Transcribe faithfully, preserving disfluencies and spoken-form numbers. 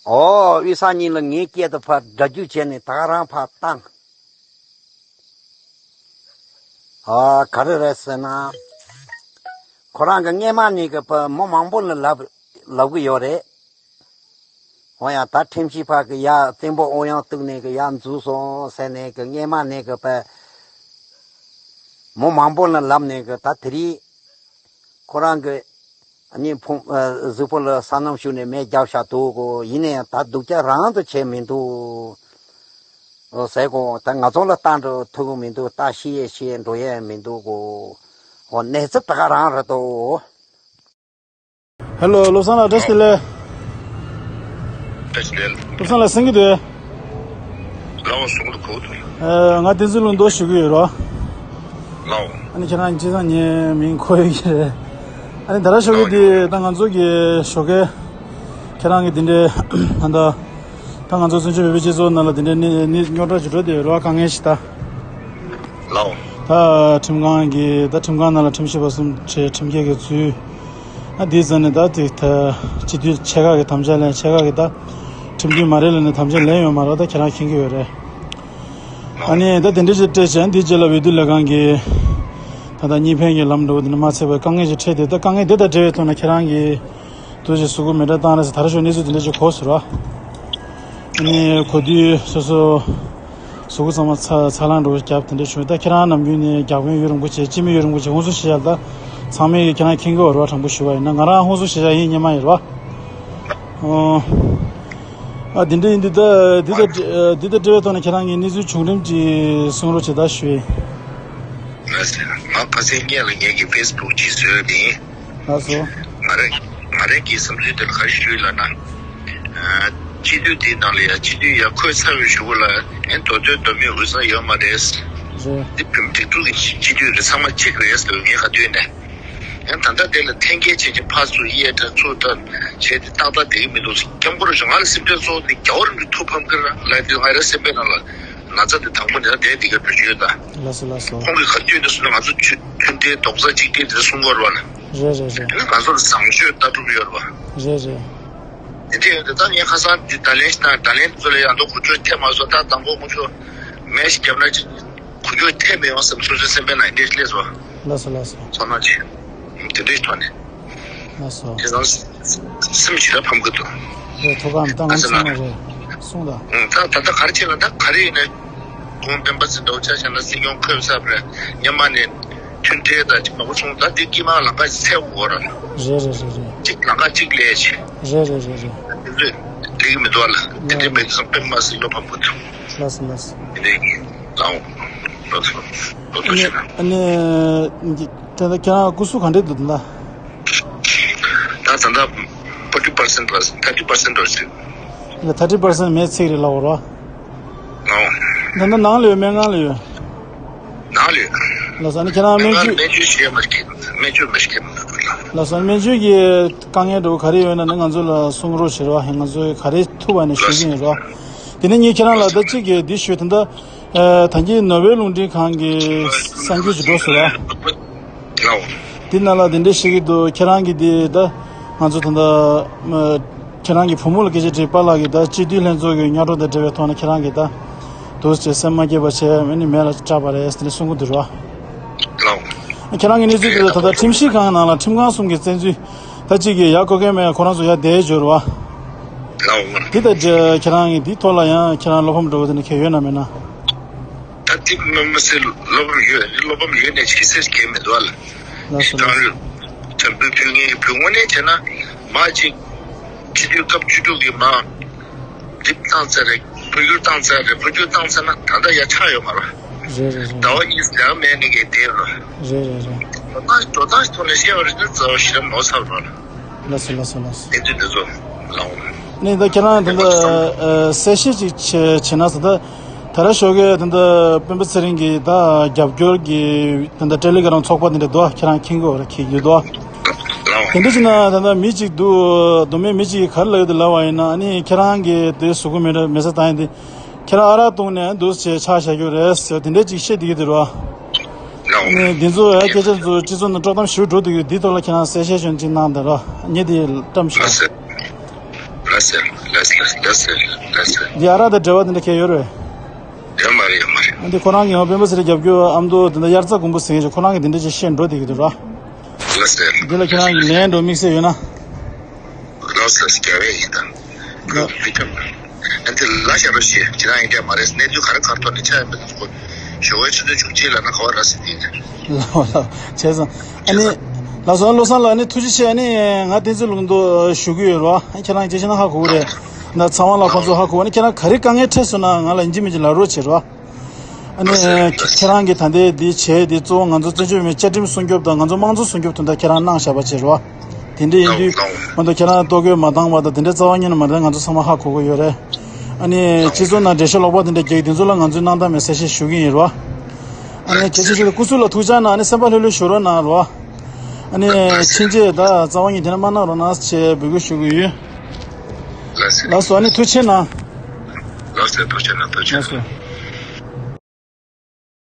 ཨོ་དབུས་ས་གཉིས་ལ་ངའི་སྐད་དུ་ཕར་སྒྲ་སྒྱུར་བྱས་ནས་ད་ག་རང་ཕར་བཏང་། ཨ་ག་རེ་རེད་ཟེར་ན། ཁོ་རང་གི་སྔས་མ་ནས་གི་ཕར་མི་མང་པོ་ལ་ལབ་ལབ་གི་ཡོད་རེད། འོ་ཡང་ད་ཁྲིམས་ཞིབ་ཕ་གི་ཡ་བཙན་པོ་ཨོ་ཡང་གཏུག་ནས་གི་ཡ་འཛུལ་སོང་ཟེར་ནས་གི་སྔས་མ་ནས་གི་ཕར་མི་མང་པོ་ལ་ལབ་ནས་གི་ད་དེ་རིང་ཁོ་རང་གི་ཨ་ནི་ཕུང་ཨ་གཟུགས་པོ་ལ་སོ་ནམ་ཞུགས་ནས་མེ་བརྒྱབ་བཞག་འདུག་གོ། ཡིན་ན་ཡང་ད་སྡུག་ཅག་རང་དུ་བྱས་མི་འདུག་ཟེར་གོ། ད་ང་ཚོ་ལ་ལྟ་འགྲོ་ཐུབ་ཀྱི་མི་འདུག་ལྟ་ཤེས་ཡས་ཤེས་འགྲོ་ཡས་མི་འདུག་གོ། འོ་གནས་ཚུལ་ད་ག་རང་རེད་དོ། ཧེ་ལོ། བློ་བཟང་ལགས་བཀྲ་ཤིས་བདེ་ལེགས། བཀྲ་ཤིས་བདེ་ལེགས། བློ་བཟང་ལགས་གསན་གྱི་འདུག་ལགས་འོ་གསུང་གི་འདུག་གོ། ཨ་ང་བསྟན་འཛིན་ལུང་རྟོགས་ཞུ་གི་ཡོད་རོ། ལགས་འོ། ཨ་ནི་ཁྱེད་རང་སྤྱིར་བཏང་ངའི་མིང་གོ་ཡོད་ཀྱི་རེད། ཨ་ནི་ད་ར་ཞོགས་ཀས་འདི་ད་ང་ཚོ་གི་ཞོགས་ཀས་ཁྱེད་རང་གི་འདི་འདྲའི་ད་ད་ད་ང་ཚོ་བཙན་བྱོལ་བོད་པའི་སྤྱི་ཚོགས་ནང་ལ་འདི་འདྲའི་གནས་གནས་རྙོག་དྲ་ཅིག་འགྲོ་བསྡད་ཡོད་རོ། དཀའ་ངལ་ཞིག་ད། ལགས་འོ། ད་ཁྲིམས་ཁང་གི་ད་ཁྲིམས་ཁང་ནང་ལ་ཁྲིམས་ཞིབ་པ་གསུམ་བྱས། ཁྲིམས་འགལ་གྱི་འཛུལ། ཨ་དེའི་རྩ་ནས་ད་དེ་ད་སྤྱི་འཐུས་ཆེ་ཁག་གི་དམ་བཅའ་ལེན། ཆེ་ཁག་གི་ད་ཁྲིམས་འཐུས་མ་རེད་ལབ་ནས་དམ་བཅའ་ལེན་ཡོད་མ་རེད། ད་ཁྱེད་རང་མཁྱེན་གྱི་ཡོད་རེད། ཨ་ནི་ད་དེ་འདྲ་ཞིག་སྤྲད་བྱས། འདིའི་རྗེས་ལ་འོས་བསྡུ་ལས་ཁང་གིས་ད་ལྟ་གཉིས་ཕན་གྱི་ལམ་འགྲོ་བ་དེ་འདྲ་མ་ཚད་པར་དཀའ་ངལ་ཞིག་འཕྲད་དེ། ད་དཀའ་ངལ་དེ་དང་འབྲེལ་བའི་ཐོག་ནས་ཁྱེད་རང་གིས་དུ་ཞིག་གཟུགས་པོ་མེ་སྲེག་བཏང་རེད་ཟེར། ད་ར་ཞོགས་གནས་ཚུལ་དེ་འདྲ་ཞིག་གོ་སོང་ར། ཨ་ནི་གོ་དུས་སོ་སོ་གཟུགས་པོ་ཚང་མ་ཚ་ཚ་ལང་འགྲོ་བ་རྒྱབ་དེ་འདྲ་བྱུང་། ད་ཁྱེད་རང་ནམ་རྒྱུན་ནས་རྒྱག་དཔོན་ཡུན་རིང་པོ་བྱས། སྤྱི་མི་ཡུན་རིང་པོ་བྱས། ཧུན་སུར་ཤེས་བྱ། ད་ཚང་མས་ཀྱིས་ཁྱེད་རང་མཁྱེན་གྱི་ཡོད་རེད་བ། དྲང་པོ་ཞུ་བ་ཡིན་ན་ང་རང་ཧུན་སུར་ཤེས་བྱ་ཡིན་སྙམ་ཡོད་རེད་བ། ཨོ། ཨ་འདི་འདྲ་ཡིན་དུས་ད་འདི་ད་འདི་ད་འབྲེལ་བའི་ཐོག་ནས་ཁྱེད་རང་གིས་གནས་ཚུལ་བྱུང་རིམ་ཅིག་གསུང་རོགས་བྱེད་ད་ཞུ་ཡིན། ང་ཁ་སང་ཉིན་ལ་ངེད་ཀྱི་ཕེ་སི་བུག་ཅིག་བཟོས་ནས། ལགས་སོ། ང་རང་ང་རང་གི་བསམ་ཚུལ་དེ་ལ་ག་རེ་ཞུས་ལབ་ན། ཨ་སྤྱི་འཐུས་དེའི་ནང་ལ་ཡ་སྤྱི་འཐུས་ཡ་འཁོད་ཚར་བའི་གཞུག་གུ་ལ་ཨེ་མདོ་སྟོད་མདོ་སྨད་དབུས་གཙང་ཡོད་མ་རེད། རེད། འདི་བོད་མི་སྒྲིག་འཛུགས་ཀྱི་སྤྱི་འཐུས་རེད། ཚང་མ་གཅིག་རེད་ཟེར་བའི་ངའི་ག་དུས་ནས། ཡང་ད་ལྟ་དེ་ལ་འཐེན་འཁྱེར་བྱེད་ཀྱི་ཕར་ཚུར་གཡས་དང་ཚུར་དང་བྱས་ཏེ་ཏག་ཏག་བསྡད་ཀྱི་མི་འདུག་སྐྱབས་མགོན་རིན་པོ་ཆེ་ང་ལ་སེམས་ཁྲལ་གཙོ་བོ་དེ་རྒྱལ་བ་རིན་པོ་ཆེ་ཐུགས་ཕམ་གི་ར་ལབ་དུས། ང་རའི་སེམས་པའི་ནང་ལ་ན་ཚ་དེ་དང་པོ་ནས་བསྡད་དེ་ག་འགྲོ་རྒྱུ་ཡོད་ད། ལགས་སོ་ལགས་སོ། ཁོང་གིས་ག་དུས་ནས་གསུངས་ན་ང་ཚོ་མཐུན་སྒྲིལ་རྡོག་རྩ་གཅིག་སྒྲིལ་དེ་གསུང་གི་ཡོད་རེད་བ་ལ། རེད་རེད་རེད། དེ་ནས་ང་ཚོ་ལ་བཟང་སྤྱོད་ལྟ་གྲུབ་ཡོད་རེད་བ། རེད་རེད། དེ་འདྲ་ཡོད་དེ་ད་ངས་ཁ་སང་འདི་བརྡ་ལན་ཞིག་བཏང་། བརྡ་ལན་དེ་ཚོ་ལ་ཡང་དོ་གོ་ཆོད་ཐེབས་མ་སོང་། ད་དང་པོ་ཁོ་ཚོ་མེ་ཞིག་བརྒྱབ་ན་ཅིག་གོ་རྒྱུ་ཐེབས་མི་ཡོང་བསམ་སོ་སོའི་སེམས་པའི་ནང་འདྲེས་སླེབས་སོང་། ལགས་སོ་ལགས་སོ། ཚོར་སྣང་ཆེ། དེ་འདྲའི་ཐོག་ནས། ལགས་སོ། དེ་ཚང་སེམས་ཞེ་དྲག་ཕམ་གི་འདུག་རེད། ཐུགས་ཁམས་ད་ང་ཚང་མ་རེད། གསུངས་དང་། ད་ད་ལྟ་ག་རེ་བྱས་ན་ད་ག་རེ་ཡིན་ན། ཁོང་སྤེན་པ་ཚེ་རིང་འདྲ་བོ་ཆ་བཞག་ན་སྲིད་སྐྱོང་འཁོད་ཚར་བ་རེད། སྔོན་མ་ནས་མཐུན་འབྲེལ་དང་ཅིག་མང་པོ་བྱུང་། ད་འདི་དཀྱིལ་མ་ལམ་ཁ་ཅིག་འཚོལ་དགོས་རེད། རེད་རེད་རེད་རེད། གཅིག་ལམ་ཁ་གཅིག་ལས་བྱེད། རེད་རེད་རེད་རེད། དེ་ཚོས་འགྲིག་གི་མི་འདུག་ལ། དེ་འདྲའི་མེད་དུས་སང་སྤེན་པ་ཚེ་རིང་བློ་ཕམ་དགོས་འདུག་ལགས་སོ་ལགས་སོ། དེ་འདྲའི་གི་ལའོ། ལོ་ཚོ་ལོ་ཚོ་ཨ་ནི་ཞེ་ན། ཨ་ནི་དེ་ད་ཁྱེད་རང་སྐུ་གཟུགས་ག་འདྲས་འདུག་ད། ད་ད་ད་ཕོར་ཊི་པར་སེན་ཊི་ལ་ཐར་ཊི་པར་སེན་ཊི་འགྲོ་ཞིག་ལ་ཐར་ཊི་པར་སེན་ཊི་མེད་ཚིག་རེད་ལབ་རོ། ཨོ། ད་ད་ནང་ལ་ཡོད་སྨན་ཁང་ལ་ཡོད། ནང་ལ་ཡོད། ལགས་སོ། ཨ་ནི་ཁྱེད་རང་སྨན་བཅོས། སྨན་བཅོས་བྱེད་མ་ཤེས། སྨན་བཅོས་མ་ཤེས་མ་འདུག་ལ། ལགས་སོ། ཨ་ནི་སྨན་བཅོས་ཀྱི་དཀའ་ངལ་འདྲ་བོ་ག་རེ་ཡོད་ན་ནི་ང་ཚོ་ལ་གསུང་རོགས་བྱེད་རོགས། ང་ཚོས་ག་རེ་ཐུབ་པ་ནས་ཞུ་གི་ཡིན་རོགས། དེ་ནས་ངས་ཁྱེད་རང་ལ་ད་གཅིག་གི་འདི་ཞུ། ད་ལྟ་ཨ་ད་གིན་ནོར་ཝེ་རླུང་འཕྲིན་ཁང་གི་གསར་འགྱུར་ཞིག་འགྲོ་སོང་ར། ལའོ། འདི་ནང་ལ་འདི་འདྲ་བཤད་ཀྱི་འདུག་ཁྱེད་རང་གིས་འདི་ད་ང་ཚོ་ད་ལྟ་ཨ་ཁྱེད་རང་གི་བུ་མོ་ལ་སྐད་ཆ་དྲིས་པ་ལགས་ཀྱིས་ད་སྤྱི་འཐུས་ལྷན་ཚོགས་ཀྱི་སྔ་དྲོ་དང་འབྲེལ་བའི་ཐོག་ནས་ཁྱེད་རང་གིས་ད་འདུག་སེ་སེམས་མ་སྐྱིད་པ་བྱས། ཨ་ནི་མེ་ལ་སྐྲག་པ་རེད་ཟེར་ནས་གསུང་གི་འདུག་ར། ལའོ། ཁྱེད་རང་གི་གནས་ཚུལ་དེ་ད་ལྟ་ཁྲིམས་ཞིབ་ཁང་ནང་ལ་ཁྲིམས་ཁང་གསུམ་གྱི་བཙན་འཛུལ་ད་གཅིག་གིས་ཡར་བཀོད་མཁན་མེད། ཁོ་རང་ཚོ་ཡར་བསྡད་འབྱོར་བ། ལའོ། འདི་ལྟར་ཁྱེད་རང་གི་འདིའི་ཐོག་ལ་ཡང་ཁྱེད་རང་བློ་ཕམ་འདྲ་བོ་དེ་འདྲ་གང་ཡོད་ན་མེད་ན། ད་ཐིག་མི་མི་སེར་བློ་ཕམ་ཡོད། བློ་ཕམ་ཡོད་ནས་བྱེད་སེམས་གང་མི་འདུག་ལ། ལགས་སོ། ད་ལགས་སོ། དྲན་པའི་བུ་ངའི་བུ་དངོས་གནས་བྱས་ན་མ་གཅིག་སྤྱི་འཐུས་སྐབས་བཅུ་དྲུག་གི་མ་འགྲིག་བཏང་ཚར་རེད། འཕོ་འགྱུར་བཏང་ཚར་རེད། འཕོ་འགྱུར་བཏང་ཚར་ན་ད་ལྟ་ཡ་ཆགས་ཡོད་མ་རེད། རེད་རེད་རེད། ཟླ་བ་གཉིས་ཟླ་བ་མེད་ནས་གས་བསྡད་རེད། རེད་རེད་རེད། འགྲོ་སྟངས་འགྲོ་སྟངས་ཐོག་ནས་བཤད་པ་རེད་ན་རྩ་བ་ཞེ་དྲག་མ་ཚར་རེད། ལགས་སོ་ལགས་སོ་ལགས་སོ། དེ་དུས་འདི་ཚོ་ལའོ། ནས་ད་ཁྱེད་རང་ད་ལྟ་ཨ་གསལ་བཤད་ཅིག་བྱེད་བྱེད་ན་ཟེར། ད་ད་ར་ཞོགས་ཀས་ད་ལྟ་སྤེན་པ་ཚེ་རིང་གི་ད་རྒྱབ་སྐྱོར་གྱི་ད་ལྟ་ཏེ་ལི་གྷི་རམ་ཚོགས་པ་དེ་འདྲ་འདུག་ཁྱེད་རང་མཁྱེན་གྱི་ཡོད་རེད། མཁྱེན་གྱི་འདུག་དེ་འདྲ་བྱས་ན་ད་ལྟ་མི་གཅིག་འདུག་མདོ་སྨད་མི་གཅིག་གིས་ག་རེ་ལབ་ཡོད་དེ་ལབ་པ་ཡིན་ན། ཨ་ནི་ཁྱེད་རང་གི་དེ་གཟུགས་པོ་མེ་མེ་སྲེག་བཏང་ཡས་དེ་ཁྱེད་རང་ཨ་རག་བཏུང་ནས་འདུག་སེ་ཆགས་བཞག་རྒྱུ་རེད་ཟེར་དེ་འདྲ་ཅིག་བཤད་བསྡད་ཀྱི་འདུག་ར། ནས་འདི་ཚོ་ཡང་སྐད་ཆ་ཚོ་སྤྱི་ཚོགས་ནང་དཀྲོག་གཏམ་ཞེ་པོ་འགྲོ་བསྡད་ཀྱི་ཡོད། འདིའི་ཐོག་ལ་ཁྱེད་རང་གསལ་བཤད་ཅིག་གནང་དང་ར། ངས་འདི་བཀྲམ་ཞོག་ལགས་སོ། ལགས་སོ། ལགས་སེ། ལགས་སེ། ལགས་སེ། ལགས་སེ། འདི་ཨ་རག་དང་འབྲེལ་བ་དེ་འདྲ་གང་ཡོད་རེད། ཡོད་མ་རེད། ཡོད་མ་རེད། འདི་ཁོ་རང་གི་ཡང་སྤེན་པ་ཚེ་རིང་རྒྱབ་སྐྱོར་ཨ་མདོ་དེ་འདྲ་དབྱར་རྩྭ་དགུན་འབུ་ཟེར་མཁན་ཞིག་ཁོ་རང་གིས་དེ་འདྲ་ཅིག་བཤད་འགྲོ་བསྡད་ཀྱི་འདུག་ར། ལགས་སེ། འདི་ལ་ཁྱེད་རང་གིས་ལན་འགྲོ་དམིགས་བསལ་ཡོད་ན། ལགས་སེ། རྒྱ་བལ་ཡིན་ད། ཡ། ཁྱེད་རང་ཡིན་གྱི་མ་རེད། གནས་ཚུལ་ག་རེ་ག་རེ་ཐོག་ནས་ཆགས་ཡོད་མེད་ཞོགས་པའི་ཆུ་ཚོད་བཅུ་གཅིག་ལ་ན་ག་བ་ར་སི་ཏི་ནས། ལགས་ལགས། བྱས་ཙང་ཨ་ནི། ལགས་སོ། བློ་བཟང་ལགས་ནི་ཐུགས་རྗེ་ཆེ། ཨ་ནི་ང་བསྟན་འཛིན་ལུང་རྟོགས་ཞུ་གི་ཡོད་ར། ཁྱེད་རང་སྐད་ཆ་ན་ཧ་གོ་གི་རེད། ད་ཚེ་དབང་ལགས་ཁོང་ཚོ་ཧ་གོ་གི། ཨ་ནི་ཁྱེད་རང་ག་རེ་དཀའ་ངལ་འཕྲད་སོང་ན་ང་ལ་ཡིན་གཅིག་མིན་གཅིག་ལབ་རོགས་བྱེད་ར། ཨ་ནི་ཁྱེད་རང་གིས་ད་ལྟའི་འདི་བྱས་འདི་གཙོ་བོ་ང་ཚོ་བཙན་བྱོལ་བོད་མིའི་བཅའ་ཁྲིམས་སྲུང་སྐྱོབ་དང་ང་ཚོ་དམངས་གཙོ་སྲུང་སྐྱོབ་དོན་དག་ཁྱེད་རང་གནང་བཞག་པ་བྱེད་རོགས། དེ་འདྲ་ཡིན་དུས་མ་གཏོགས་ཁྱེད་རང་ལྟོ་གོས་མ་བཏང་བ་དང་དེ་འདྲའི་རྩ་བ་ཉིད་ནས་མ་རེད། ང་ཚོ་ཚང་མ་ཧ་གོ་གི་ཡོད་རེད། ཨ་ནི་སྤྱི་ཚོགས་ནང་འགྲེལ་བཤད་ལོག་པ་དེ་འདྲ་རྒྱག་དེ་ཚོ་ལ་ང་ཚོས་གནང་སྟངས་མེད་གསལ་བཤད་ཞུ་གི་ཡིན་རོགས། ཨ་ནི་གལ་ཆེ་ཤོས་དེ་སྐུ་གཟུགས་ལ་ཐུགས་ཅག་གནང་། ཨ་ནི་སེམས་པ་ལྷོད་ལྷོད་བཞུགས་རོགས་གནང་རོགས། ཨ་ནི་ཕྱིན་ཆད་ད་རྩ་བ་ཉིད་དེ་འདྲ་མ་གནང་རོགས་གནང་ཞེས་འབོད་སྐུལ་ཞུ་གི་ཡོད། ལགས་སོ། ཨ་ནི་ཐུགས་རྗེ་གནང་། ལགས་སོ། ཐུགས་རྗེ་གནང་། ཐུགས་རྗེ་གནང་། ལགས་སོ།